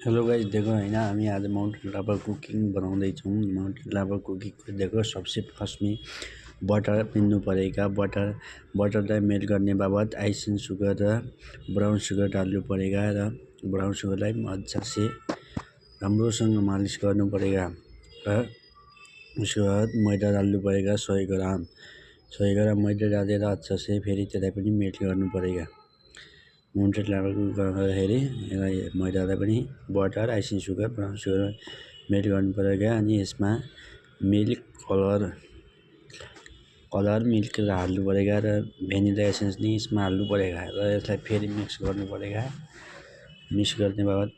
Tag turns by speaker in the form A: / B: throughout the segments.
A: Hello guys, देखो है ना, हामी आज माउन्टेन लाभा कुकिङ बनाउँदैछौँ। माउन्टेन लाभा कुकिङको देखो सबसे फर्स्ट में बटर पिन्नु परेगा। बटरलाई मेल्ट गर्ने बाबत आइसिङ सुगर र ब्राउन सुगर डाल्नु परेगा र ब्राउन सुगरलाई मजा से राम्रोसँग मालिस गर्नु परेगा र उसके बाद मैदा डाल्नु परेगा 100 ग्राम मैदा डालेर अच्छा से फेरि त्यसलाई पनि मेल्ट गर्नु परेगा। माउन्टेन लाभा गर्दाखेरि यसलाई मैदालाई पनि butter icing sugar brown sugar melt गर्नु परेगा। अनि यसमा मिल्क कलर मिल्क हाल्नु परेगा र भेनिला एसेन्स नि यसमा हाल्नु परेगा र यसलाई फेरि मिक्स गर्नु परेगा। मिक्स गर्ने बाद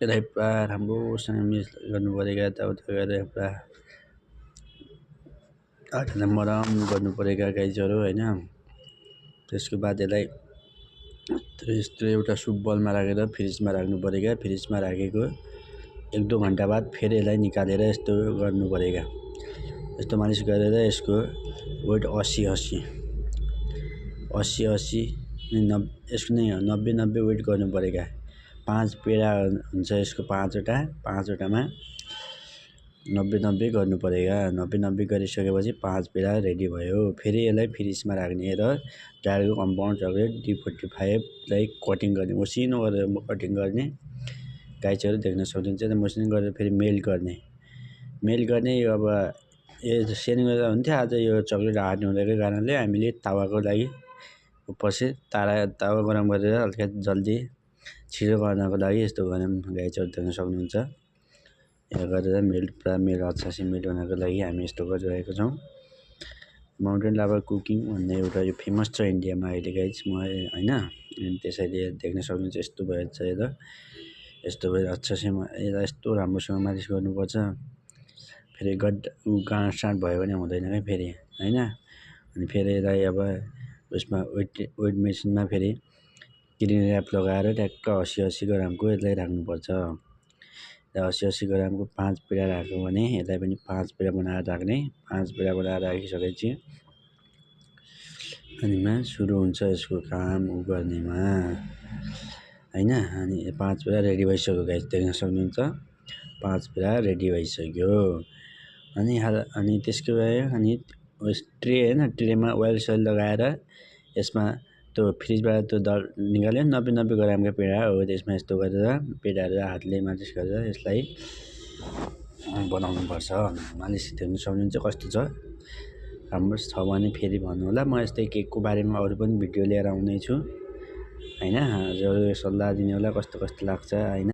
A: यसलाई पुरा राम्रोसँग मिक्स गर्नु परेगा। यताउता गरेर पुरा आटालाई मरम गर्नु परेगा गाइजहरू हैन। त्यसको बाद यसलाई यस्तो एउटा सुप बलमा राखेर फ्रिजमा राख्नु परेगा। फ्रिजमा राखेको 1-2 घण्टा बाद फेरि यसलाई निकालेर यस्तो गर्नु परेगा। यस्तो मालिस गरेर यसको वेट 80 यसको नै 90 वेट गर्नु परेगा। 5 पेडा हुन्छ यसको 5वटामा 90 गर्नु परेगा। 90 गरिसकेपछि 5 पेडा रेडी भयो। फेरि यसलाई फ्रिजमा राख्ने र डार्क कम्पाउन्ड चकलेट D45 लाई कटिङ गर्ने, मसिनो गरेर कटिङ गर्ने गाइजहरू देख्न सक्नुहुन्छ। मसिनो गरेर फेरि मेल्ट गर्ने अब यो सेनिङ गर्दा हुन्थ्यो। आज यो चकलेट हार्ड नहुँदाको कारणले हामीले तावाको लागि पछि तावा गरम गरेर हल्का जल्दी छिटो गर्नको लागि यस्तो गरम गाइजहरू देख्न सक्नुहुन्छ। यो गरेर पुरा मेल्ट अच्छासे मेल्ट गर्नको लागि हामी यस्तो गरिरहेको छौँ। माउन्टेन लाभा कुकिङ भन्ने एउटा यो फेमस छ इन्डियामा अहिले गाइज हैन। अनि त्यसैले देख्न सक्नुहुन्छ यस्तो भएछ र यस्तो भएर अच्छासे यसलाई यस्तो राम्रोसँग मालिस गर्नुपर्छ। फेरि गाँठसाँठ भयो भने हुँदैन के फेरि हैन। अनि फेरि यसलाई अब उसमा वेट मेसिनमा फेरि क्लिन र्याप लगाएर ट्याक्क 80 ग्रामको यसलाई राख्नुपर्छ। र 80 ग्रामको 5 पेडा राख्यो भने यसलाई पनि 5 पेडा बनाएर राख्ने। 5 पेडा बनाएर राखिसकेपछि अनिमा सुरु हुन्छ यसको काम गर्नेमा हैन। अनि 5 पेडा रेडी भइसक्यो गाइस, देख्न सक्नुहुन्छ 5 पेडा रेडी भइसक्यो। अनि त्यसको बाद अनि ट्रे हैन, ट्रेमा ओइल सोइल लगाएर यसमा त्यो फ्रिजबाट त्यो निकाल्यो 90 ग्रामको पेडा हो। त्यसमा यस्तो गरेर पेडाहरू हातले मालिस गरेर यसलाई बनाउनु पर्छ। मालिस देख्न सक्नुहुन्छ कस्तो छ। राम्रो छ भने फेरि भन्नु होला। म यस्तै केकको बारेमा अरु पनि भिडियो लिएर आउने छु हैन। हजुर सल्लाह दिनु होला कस्तो लाग्छ हैन।